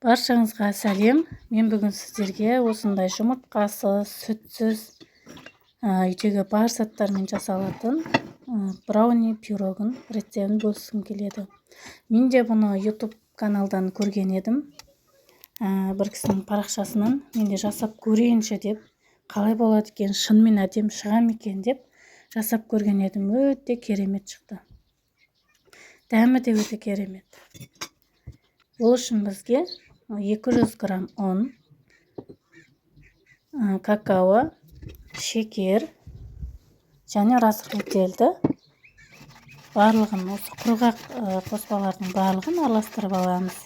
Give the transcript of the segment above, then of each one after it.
Баршаңызға сәлем. Мен бүгін сіздерге осындай жұмыртқасыз, сүтсіз, үйдегі бар заттармен жасалатын брауни пирогын рецептін бөліскім келеді. Мен де бұны YouTube каналдан көрген едім. Бір кісінің парақшасынан мен де жасап көрейінші деп, қалай болады екен, шынымен әдемі шыға ма екен деп жасап көрген едім. Өте керемет шықты. Дәмі де өте керемет. Ол үшін бізге 200 грамм ұн, какао, шекер және разрыхлительді, барлығын осы құрғақ қоспалардың барлығын араластырып аламыз.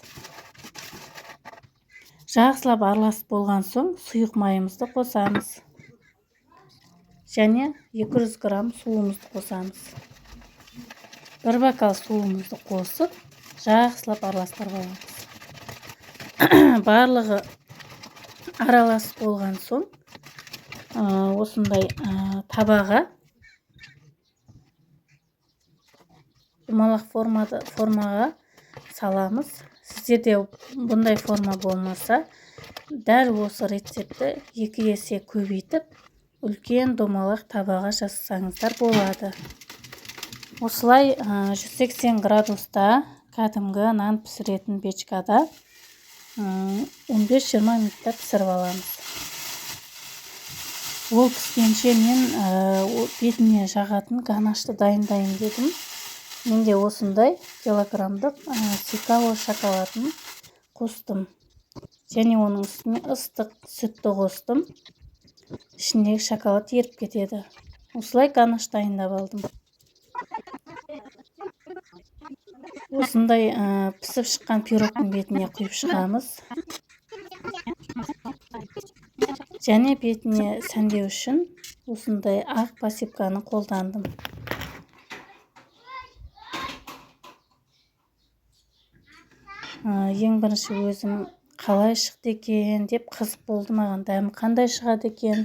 Жақсылап араласып болған соң сұйық майымызды қосамыз және 200 грамм суымызды қосамыз. Бір бокал суымызды қосып, жақсылап араластырып аламыз. Барлығы араласып болған соң, осындай табаға домалақ формаға саламыз. Сіздерде бұндай форма болмаса, дәл осы рецептті 2 есе көбейтіп, үлкен домалақ табаға жасасаңыздар болады. Осылай 180 градуста кәдімгі нан пісіретін печкада 15-20 минутта пісіріп аламыз. Ол піскенше мен бетіне жағатын ганашты дайындайын дедім. Менде осындай килограммдық сикао шоколадын қостым. Және оның үстіне ыстық сүтті қостым. Ішіндегі шоколад еріп кетеді. Осылай ганаш дайындап алдым. Осындай пісіп шыққан пирогтың бетіне құйып шығамыз. Және бетіне сәндеу үшін осындай ақ посыпканы қолдандым. Ең бірінші өзім қалай шықты екен деп қызық болды маған, дәмі қандай шығады екен,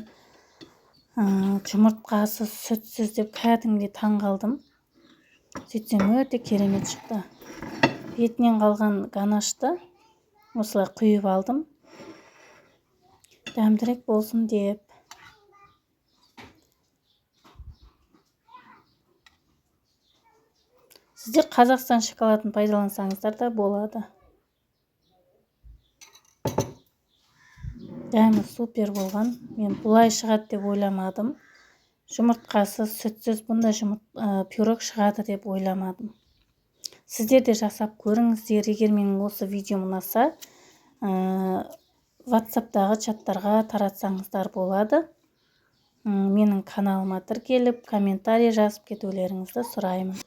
жұмыртқасыз, сүтсіз деп кәдімгідей таң қалдым. Сөйтсем өте керемет шықты. Бетінен қалған ганашты осылай құйып алдым, дәмдірек болсын деп. Сіздер Қазақстан шоколадын пайдалансаңыздар да болады. Дәмі супер болған. Мен бұлай шығады деп ойламадым. Жұмыртқасыз, сүтсіз бұндай пирог шығады деп ойламадым. Сіздер де жасап көріңіздер. Егер менің осы видеом ұнаса, WhatsApp'тағы чаттарға таратсаңыздар болады. Менің каналыма тіркеліп, комментарий жазып кетулеріңізді сұраймын.